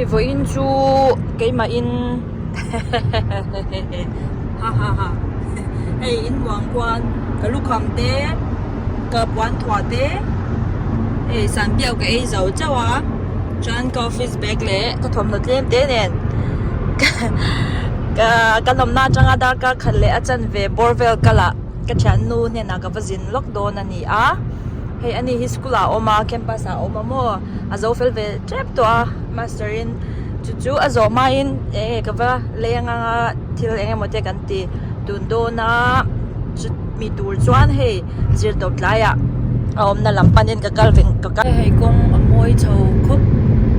Hei vawiin chu keimahin ha ha ha hei in huang khuan ka lukham te ka puan thuah te hei sanpiau ka ei zo chauh a chuan ka office bag leh ka thawmhnaw tlem te nen ka ka nawmna atanga darkar khat leh a chanve bawr vel kal ah ka thiannu hnenah ka va zin lawk dawn a ni a hei ani hi school ah a awm a campus ah a awm a maw. A zo fel ve tep tawh a master in chu chu a zawh hmain eng nge ka va lei ang anga thil eng emaw te kan ti tun dawn a chumi tur chuan hei zir tawp tlaiah a awmna lam panin ka kal veng ka kal hei kawng a mawi chho khawp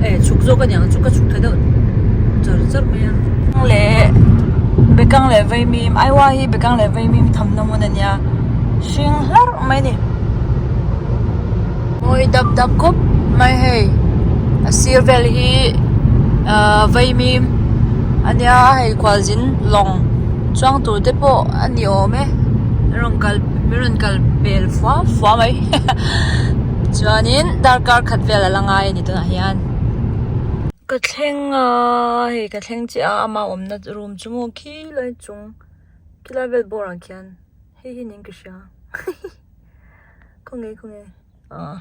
eh chhuk zawk a niang chu ka chhuk thla deuh char char mai a. Leh bekang leh vaimim Aiwa hi bekang leh vaimim thamna hmun a nia hring hlarh mai a ni. Mawi dap dap khawp mai hei a sir vel hi ahh vaimim a nia hei khualzin lawng chuang tur te pawh a ni awm e rawn kal min rawn kal pel fua fua mai chuanin darkar khat vel a la ngai a ni tunah hian. Ka thleng a hei ka thleng chiah a ama awmna room chu maw khilai chung khilai vel bawr ah khian hei hi niin ka hria. Khawnge khawnge ah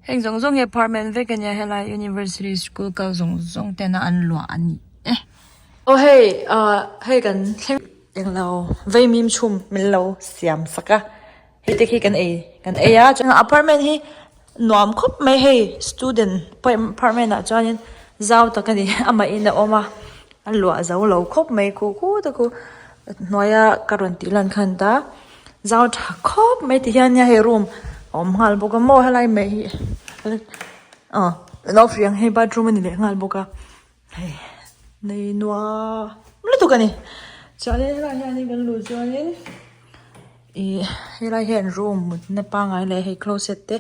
heng zawng zawng hi apartment vek ania helai university school kal zawng zawng tena an luah a ni e aw hei ah hei kan thleng englo vaimim chhum min lo siam sak a hei te khi kan ei kan ei a chuan apartment hi nuam khawp mai hei student apartment ah chuanin zau tak a ni amah in a awm a a luah zo lo khawp mai khu khu te khu hnuaia ka rawn tih lan khan ta. Zau tha khawp mai ti hian nia hei room a awm nghal bawk a maw helai mai hi aw lo hria ang hei bathroom a ni leh nghal bawk a hei nei nuam lutuk a ni chuanin helai hianin kan luh chuanin ih helai hian room mutna pangai leh hei closet te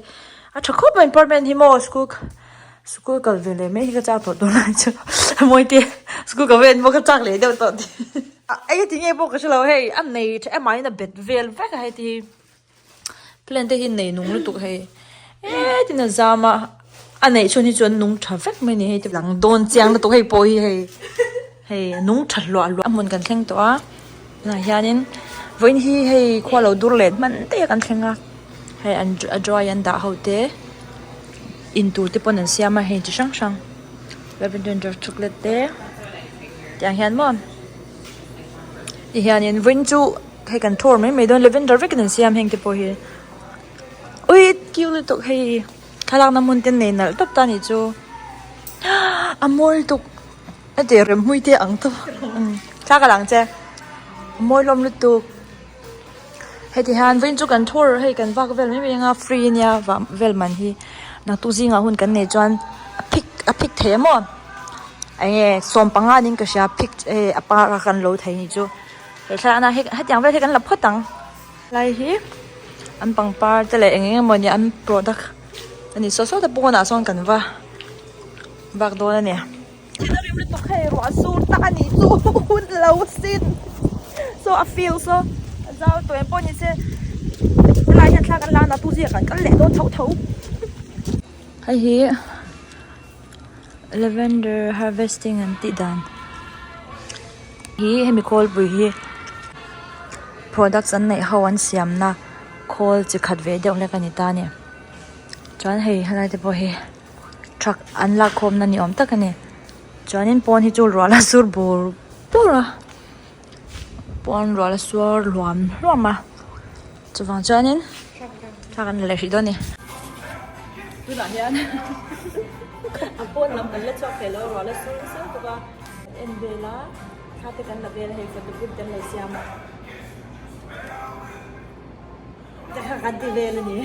a tha khawp mai apartment hi maw school school kal ve leh mai hi ka chak tawh tunlai chu mawite school kal ve maw ka chak leh deuh tawh tih. Eng ti nge pawh ka hrelo hei a nei tha em aiin a bet vel vek a heti hi plant te hi nei nung lutuk hei hetin a zam a a neih chhun hi chuan nung tha vek mai a ni hei te lang dawn chiang lutuk hei pawh hi hei hei a nung tha hluah hluah a hmun kan thleng tawh a tunah hianin vawiin hi hei khua lo dur let hman daih a kan thleng a hei an a dry an dah ho te in tur te pawn an siam a hei chi hrang hrang lavender chocolate te. Tiang hian maw ti hianin vawiin chu hei kan tour mai mai dawn lavender vekin an siam heng te pawh hi ui cute lutuk hei thlalakna hmun te nei nalh tawp ta nih chu a mawi lutuk heti remhmui te ang tawp thla ka la ang che a mawi hlawm lutuk heti hian vawiin chu kan tour hei kan vak vel mai mai anga free ania vah vel man hi naktuk zingah hun kan neih chuan a phik a phik thei a maw. Enge sawmpanga niin ka hria phik eh a par a kan lo thei nih chu he thlalakna hi hetiang vel hi kan la phawt ang lai hi an pangpar te leh eng eng emaw ni an product a ni saw saw te pawnah sawn kan va vak dawn a ni. Thil a rim lutuk hei ruah sur tak a nih chu hun lo sin saw a field saw a zau tawh em pawh ni se helai hian thla kan la a tu zia kan kal leh dawn tho tho hei hi. Lavender harvesting an tih dan hi hemi khawlpui hi products an neih ho an siamna khawl chi khat ve deuh hlek a ni ta a ni chuan hei helai te pawh hi truck an lak khawmna ni awm tak a ni chuanin pawn hi chu ruah la sur bur bur a pawn ruah la sur hluam hluam a chuvang chuanin thla kan la leh hrih dawn a ni. Tunah hian a pawn lam kan la chhuak thei lo ruah la sur nasa lutuk a kan en vel a thla te kan la vel a hei photo booth te an lo siam a te kha kan ti vel a ni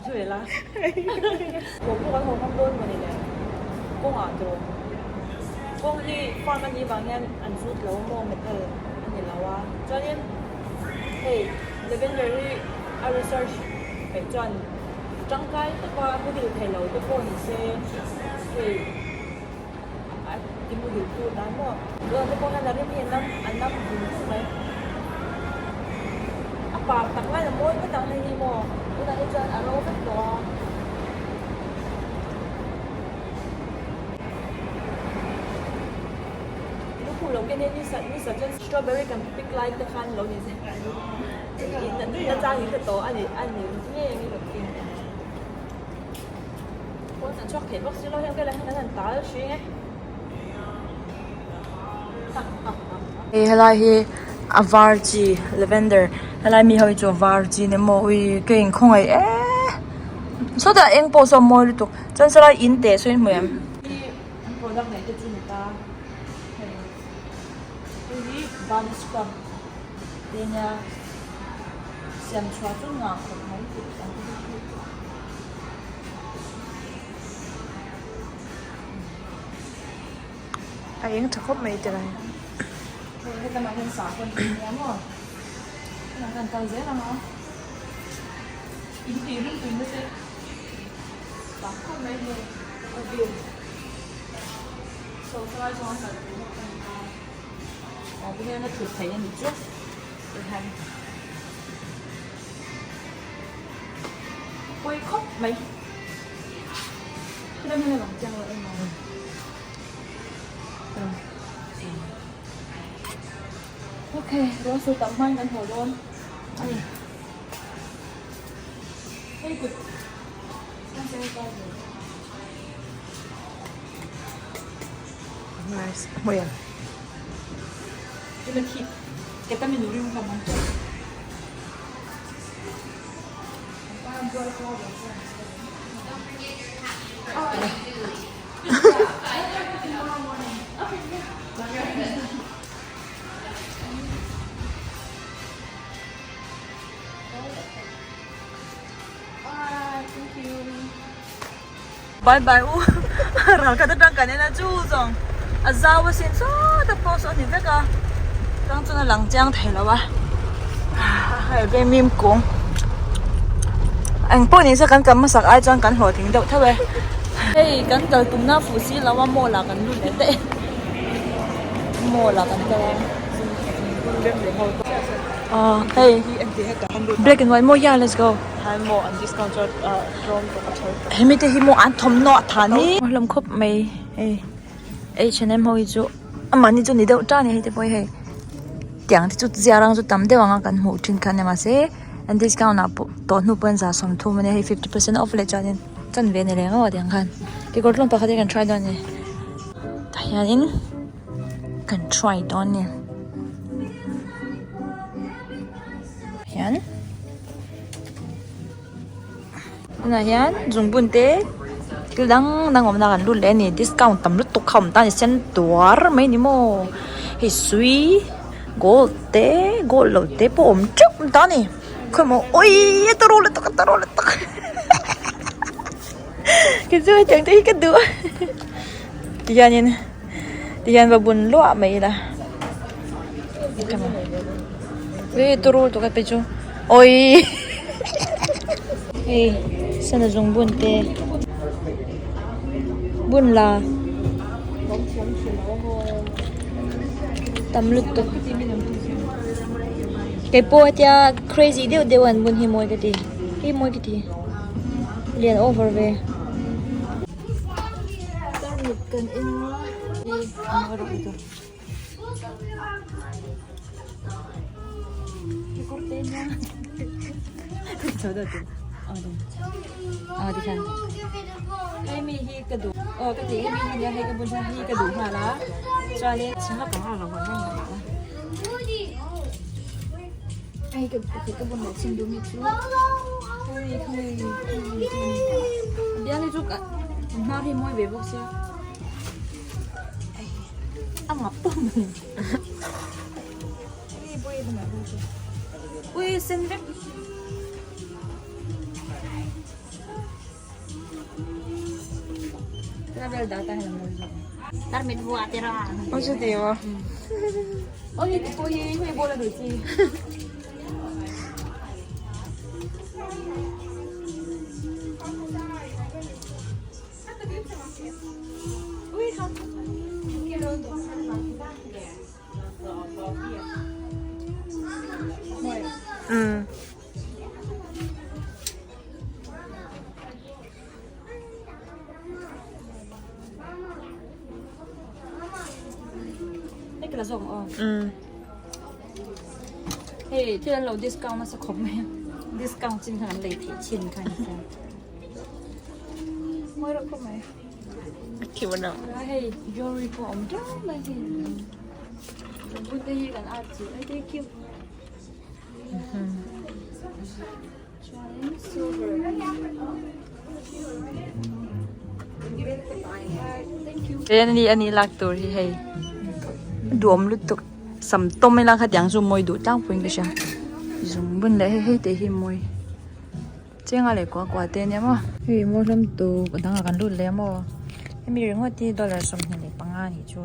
hre vel a haw pawh kan haw ngam dawn mawni le kawngah tawh kawng hi farm a nih vang hian an zut lo a maw metal a ni lo a chuanin hei lavender hi a research peih chuan tangkai taka muhil thei lo te pawh ni se hei a ti muhil tu tan maw tunah te pawh hian a rim hi a nam a nam vung vung mai a par tak lai a mawi ngawt ang hei hi maw tunah hi chuan a ro vek tawh a. lo ken hi ni sa chuan strawberry kan pick lai te khan lo ni se na chang in hre tawh a ni a ni ngei ang in rawn ken pawn an chhuak thei bawk si lo heng velah hian an han tal hring e. Hei helai hi a var chi lavender helai mi ho hi chu a var chi ni maw ui ka inkhawngaih eee sawtah eng pawh saw a mawi lutuk chuan sawlai in teh saw in hmu em. Hi an product neih te chu ni ta hei hei hi body scrub te nia siam chhuah chu ngah khawp mai tih an ti bawk hi. A eng tha khawp mai tilai. Hei helamah hian sahbawn tih a nia maw tunah khan kal zel ang a in tih rim tui na te tam khawp mai hei a view saw helai zawng a kal tui bawk a ni a ah ti hian a thut theih a ni chu tihian pawi khawp mai. Ok ruahsur tam hmain kan haw dawn a ni hei kut Nice hmuh em Bye bye u ral khat atang kan en a chu zawng a zau a sin sawta post a ni vek a tang chuan a lang chiang thei lo a hei veng mim kung engpawh ni se kan kal hmasak ai chuan kan hlawhtling deuh theuh e hei kan kal tumna fuh si lo a mall ah kan lut leh daih mall ah kan kal a ah hei black and white maw yeah let's go hemi te hi maw an thawmhnaw a than hi hlawm khawp mai hei H and M ho hi chu amahni chu ni deuh tan a ni hei te pawh hi hei tiang te chu ziar ang chu tam deuh ang a kan hmuh thin kha a ni mahse an discount ah pawh tawh hnu pawhin 30 a nia hei 50% off leh chuanin chanve a ni leh ngawt tiang khan kekawr tlawm pakhat hi kan try dawn a ni tah hianin kan try dawn a ni hian tunah hian zungbun te thil dang dang awmna kan lut leh a ni discount tam lutuk kha awm ta a ni sen tuar mai a ni maw hei sui gold te gold lo te pawh a awm teuh ta a ni khawimaw awii a tawrh lutuk a tawrh lutuk kei chu hetiang te hi ka duh tihianin tihian va bun luah mai ila ui tawrh lutuk a phei chu awii hei sana zungbun te bun la tam lutuk kei pawh hetia crazy deuh deuh an bun hi mawi ka ti hei mawi ka ti lian over ve. Hei mi hi ka duh aw ka ti hemi hi nia hei ka bun hian hei hi ka duh nghal a chuanin hei ka ka bun leh chin duh mi chu hei hei biang hi chu ka hnar hi mawi ve bawk sia a ngap tawp mai ui sen vek. Umm. Hei ka la zawk ang aw. Hei thil an lo discount nasa khawp mai a. Discount chin khan an lei theih chin kha ni sia. Mawi reuh khawp mai. Hei jewelry pawh a awm teuh mai hei. Bun te hi kan at chu hei te hi cute. Chuanin silver. Ani ani lak tur hi hei duam lutuk sam tawm ila khatiang chu mawi duh tlangpuiin ka hria zungbun leh hei hei te hi mawi chenga leh kua kua te ania maw hei mawi hlawm tuk a dangah kan lut leh a maw hemi ringawt hi dollar 25 a nih chu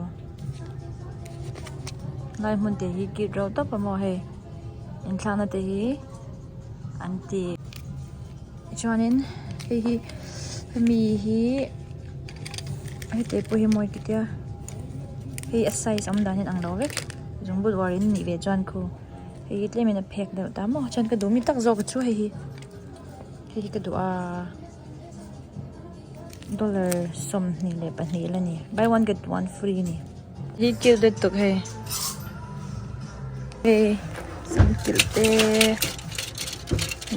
lai hmun te hi cute reuh tawp a maw hei inthlakna te hi an ti chuanin hei hi hemi hi heti pawh hi mawi kitia hei a size awm dan hian ang lo vek zungbut uar in nih ve chuan khu hei hi tlemin a phek deuh ta maw chuan ka duh mi tak zawk chu hei hi hei hi ka duh a dollar 22 la ni buy one get one free a ni. Hi cute lutuk hei hei sam kilh te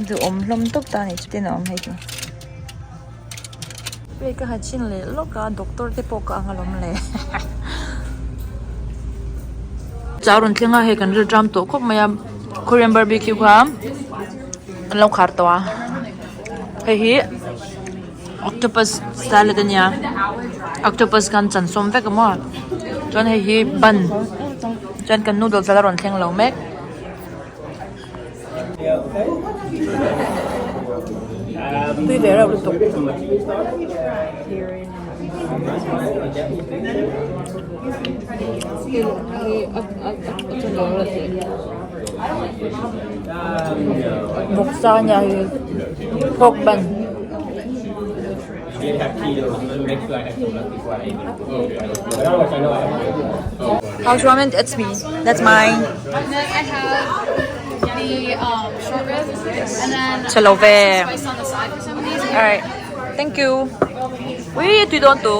duhawm hlawm tawp ta a nih chutin a awm hei hi hei ka ha chin leh lawk a doctor te pawh ka ang alawm le chau rawn thleng a hei kan ril ṭam tawh khawp mai a korean barbecue kha an lo khar tawh a hei hi. Octopus salad ania octopus khan chan sawm vek a maw chuan hei hi bun chuan kan noodles ala rawn thleng lo mek. Tui ve reuh lutuk. Vawksa ania hei pork bun. How's ramen? That's me. That's mine. And then I have the um, short rib. Yes. And then Chalo ve. spice on the side for some of these. All right. Thank you. Ui, tui dawn tu.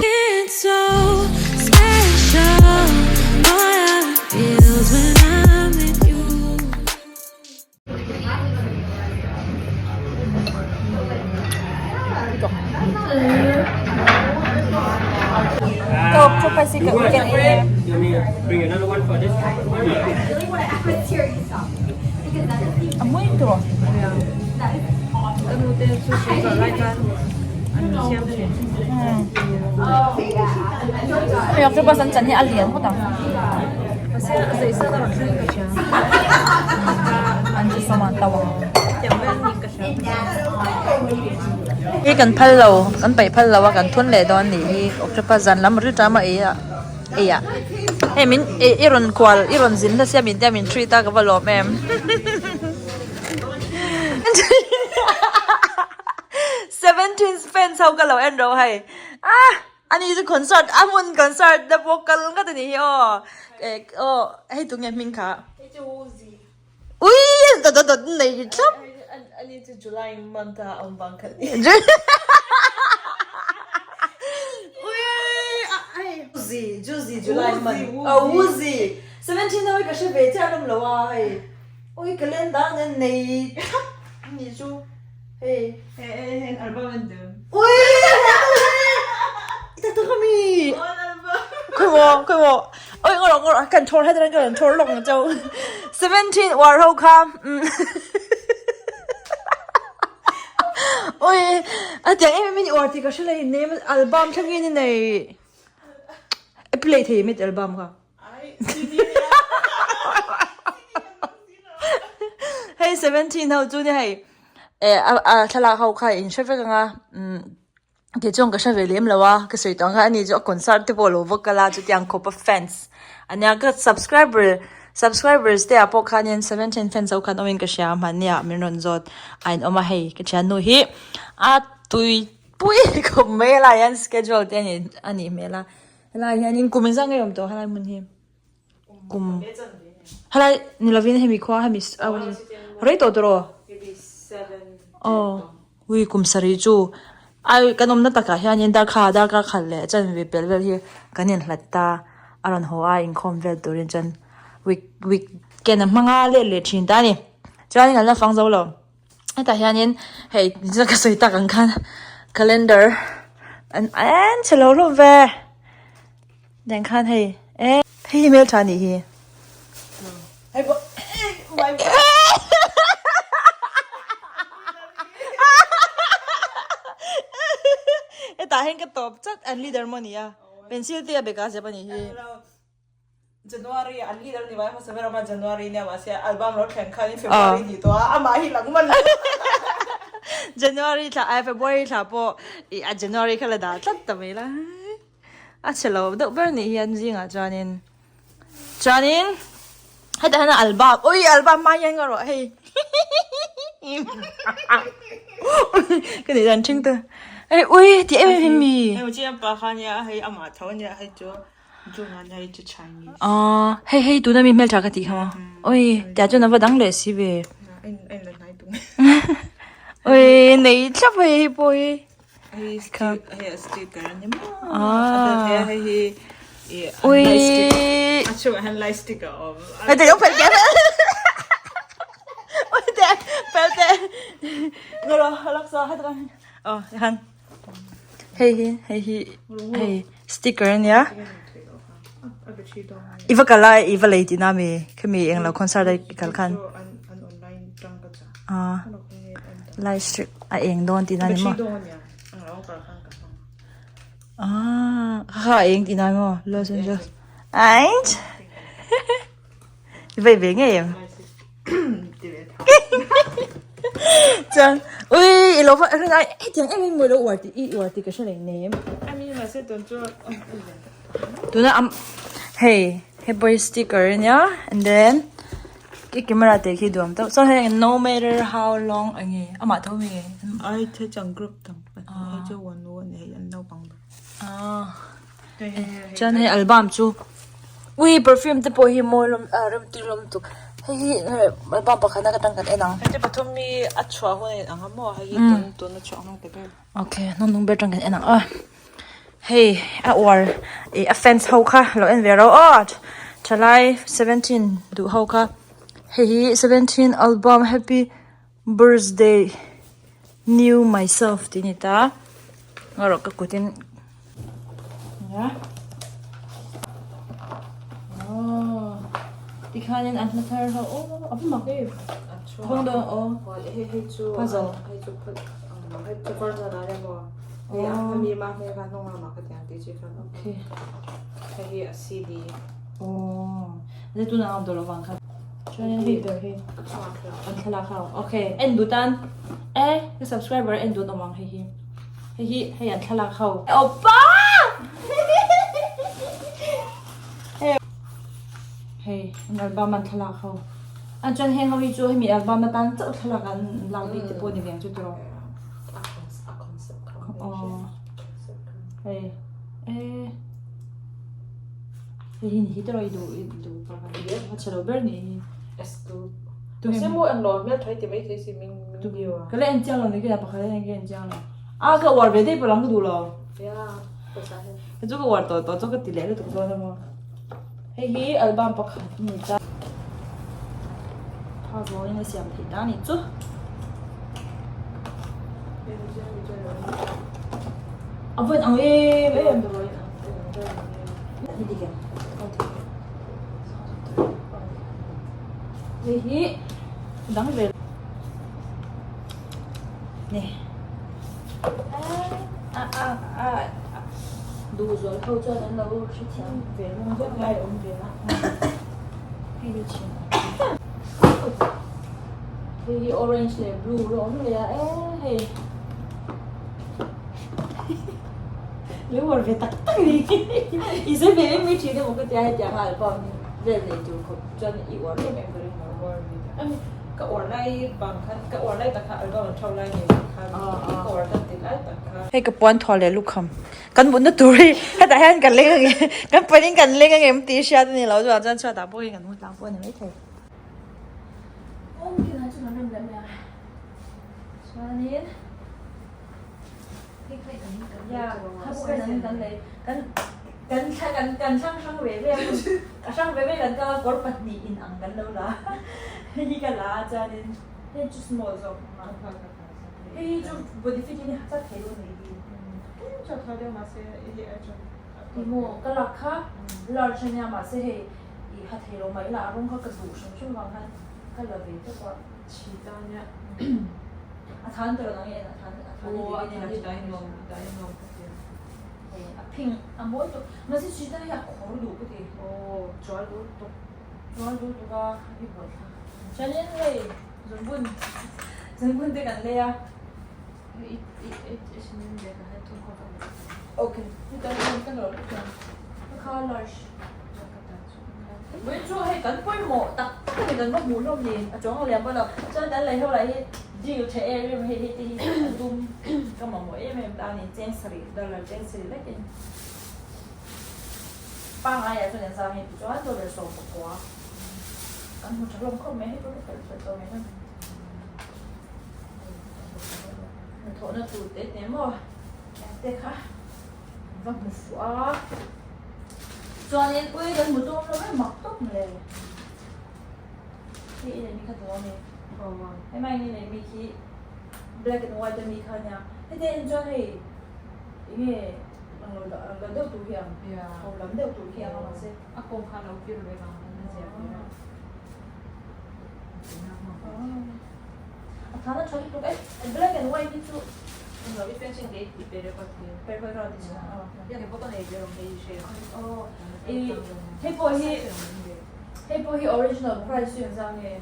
It's so special, boy, how it feels when I'm with you. Tok octopus hi ka ui kan ei e. Bring another one for this. A mui tur. Hei octopus an chan hi a lian ngawt ang. An chu sawm a to ang. Hi kan phal lo kan paih phal lo a kan thun leh dawn nih hi octopus zan lam ri ṭam a ei a ei ah hei min i rawn kual i rawn zin nasa min tia min treat a ka va lawm em. 17 fans ho ka lo en ro hei ah ani chu concert a hmun concert te pawh kal ngawt ani hi aw eh aw hei tunge hming kha ui dawt dawt dawt nei thlap Ani chu July month a awm vang khat ui hei Juzi Juzi July month oh Wuzi 17 ho hi ka hre ve chiah lawm lo a hei ui calendar nen nei thlap ani chu hei Hei album an dum. Ui! Tak tak ami. Khoi wo khoi wo. Oi ngor ngor kan thor hai kan thor long chau. 17 war ho kha. Oi a tiang em em in war ti ka hre lei nem album thleng in nei. E play thei mit album kha. Hei 17 ho chu ni hei. eh a thlalak ho kha in hre vek ang a umm kei chuan ka hre ve lem lo a ka sawi tawh ang khan ani chu a concert te pawh a lo va kal a chutiang khawpa fans ania ka subscriber subscribers te ah pawh khanin 17 fans ho khan awmin ka hria mahni ah min rawn zawt a in awm a hei ka thiannu hi a tui pui khawp mai a helaiah hian schedule te a nih hmel a helaiah hianin kum engzah nge awm tawh helai hmun hi. Kum helai ni lovin hemi khua hemi rei tawh tawh aw ui kum sarih chu ai kan awmna takah hianin darkha darkar khat leh chanve pel vel hi kan inhlat ta a rawn haw a inkhawm vel turin chuan week weekend a hmanga let leh thin ta a ni chuanin an la fang zo lo hetah hianin hei ka sawi tak ang khan calendar an en chhe lo hlawm ve. Deng khan hei e hei hi hmeltha anih hi. Hei pawh Hetah hian ka tawp chat an leader maw nia pencil te a bag ah a zep anih hi. January an leader ni mai hmasa ber a January nia mahse album lo thleng khan in February ni tawh a amah hi lang man lo. January thla ai February thla pawh i a January kha la dah tlat ta mai la. A chhe lo deuh ber nih hian zingah chuanin chuanin hetah hian album ui album hma hian ka rawh hei ka nih dan ṭhing ta hei ui tih em em hi mi aw hei hei tuna mi hmelṭha ka tih kha maw ui tiah chuan a va dang leh si ve ui nei thlap hei hei pawh hi. Hei hei a sticker a ni maw a hei hi ui a chungah hian light stick a awm hei te lo phelh keh ui te phelh teh ngawh rawh lak saw heta tang aw tikhan hei hi hei hi hei sticker a nia i va kal a i va lei tihna ami khami englo concert a i kal khan ah. Light strip a eng dawn tihna ni maw? Ah, kha a eng tihna ni maw? Los Angeles. Aih! I vei ve ngei em? Chuan, ui, i lo va, ai, hetiang em em maw i lo uar tih, i uar tih ka hre leh nem. Tuna am, hei, hei pawh hi sticker ania, and then, I camera te khi duam tawp chuan hei no matter how long a nge amah tho mi nge ai the chang group tam hei chu one one hei an naupang ah chuan hei album chu ui perfume te pawh hi mawi hlawm a rem tui hlawm tuk hei hi album pakhat na ka tang kan en ang hei te pathum hi a chhuah hun a in ang a maw hei hi tun tun a chhuah hmang ta ber okay hnung ber tang kan en ang a. Hei a uar ih a fans ho kha lo en ve ro aw thalai 17 duh ho kha hei hi 17 album happy birthday new myself tih a ni ta ngaw rawh ka kut in nia aww tikhanin an hla thar ho aw a va mak em thawng dawn aw puzzle. Okay en duh tan e ka subscriber en duh an awm ang hei hi hei hi hei an thlalak ho oppa hei an album an thlalak ho an chuan heng ho hi chu hemi album atan chauh thlalak an lak bik te pawh ni ve ang chu tiraw. Aw hei eh hei hi ni hi tiraw i duh i duh pa a chhe lo ber ni hi Tu se maw ang lo hmel thai ti mai thei si min min biu a. Ka la en chiang lo ni ka pakhat hian ka en chiang lo. A ka uar ve daih pawh lang ka duh lo. Ka chu ka uar tawh tawh chu ka ti leh lutuk dawn emaw. Hei hi album pakhat a ni ta. Tha zawngin a siam theih ta a nih chu. A vawn ang em em. Hei hi dang ve nè a a a duh zual ho chuan an lo hrethiam ve lung deuh lai awm ve a hei hi chhin. Hei hi orange leh blue la awm leh a e hei lo uar ve tak tak ni i sawi ve em mai thin emaw ka tia hetiang a album vel nei tur khawp chuan i uar em em ka ring lo uar ve tak ani ka uar lai bang khan ka uar lai tak kha album an thau lai nei bang khan ka uar tan ti lai tak kha hei ka puan thuah leh lukham kan mutna tur hi hetah hian kan leng ang em kan panin kan leng ang em tih hriat a ni lo chuvang chuan chhuatah pawh hi kan mu tlang pawh a ni maithei. Kan hrang hrang ve ve a hrang ve ve kan kal a kawr pahnih in ang kan lo la hei hi ka la a chuanin hei chu small zawk hei hi chu body fit hi chak thei dawn a ni hi maw ka lak kha large ania mahse hei I ha thei lo mai la, a rawng kha ka duh hrim hrim vang khan ka la ve tawp a. Chhi ta nia. A than tawh lo nge a than a than Aw a than dai nuam dai nuam ka ti. Hei a phing a mawi tawp mahse chhi ta hi a khawr duh ka ti. Aw chual duh tuk. Chual duh tuk a i buai thlak. Chuanin hei zungbun zungbun te kan lei a. I i i i sin bag ah hian thawmhnaw ka dah. Okay, heta hian ka nawr vek ang. Ka kha large. Vawiin chu hei kan pawimawh tak tak a ni kan va hmuh hlawm ni a chuang a liam pawh lo. Chuan kan lei ho lah hi deal tha em em hei hei te hi a dum ka mamawh em em ta a ni cheng sarih dollar cheng sarih vekin pangngai ah chuan engzah nge tih chuan dollar 19 kan hmu tha hlawm khawp mai hei pawh ka fel fel tawh mai hlawm. Hnathawhna tur te te maw te kha va hmu fuh a chuanin ui kan hmu tum lo mai mak tawp mawle hei i leh mi kha duh a mi hei mai i leh mi khi black and white a mi kha nia heti en chuan hei enge ang lo ang lo deuh tur hi ang ho lam deuh tur hi ang a mahse a kawng kha a lo kir ve vang khan a zia ve a. A thana tha lutuk e black and white hi chu Englo i fencing te i pe record hi. Pe record ti chhan a. Ya ke pawh ka nei ve rawng hei i hre. Oh i hei pawh hi hei pawh hi original price chu engzah nge?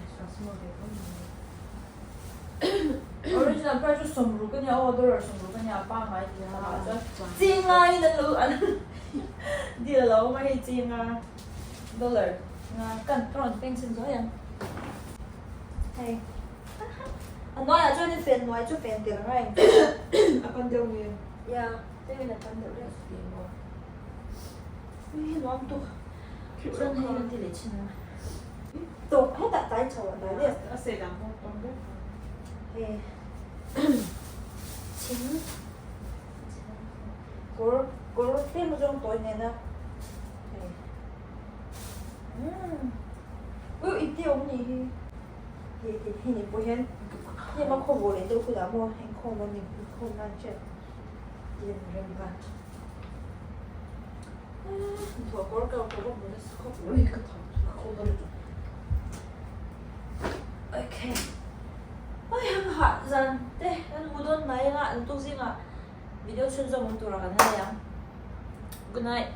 Original price chu 60 ania aw dollar 60 ania a pangngai tih takah chuan chinga in an lo an deal a lo awm a hei chinga dollar nga kan ka rawn feng chhin zuai ang hei a hnuaiah chuan in fen hnuai chu fen tel ang a A pan deuh nge? Ya tlem in a pan deuh riau chu tih maw ui nuam tuk chuan hei kan ti leh chhin ang tawp hetah tlai chho a tlai deuh A sei dang pawh tam deuh hei chhing kawr kawr tlem zawng tawi nena hei umm ui iti awm ni hi hei hei hei ni pawh hian hei ma khaw vawh leh deuh hunah maw inkhawm a ni inkhawm nan hriat tlem rem khan hnathawh kawr ka kawr ka hmu nasa khawp mai ka thaw ka khaw dawn lutuk okay oi hang hah zan te kan hmu dawn mai anga an tuk zingah video chhunzawm awm turah kan ngai ang good night.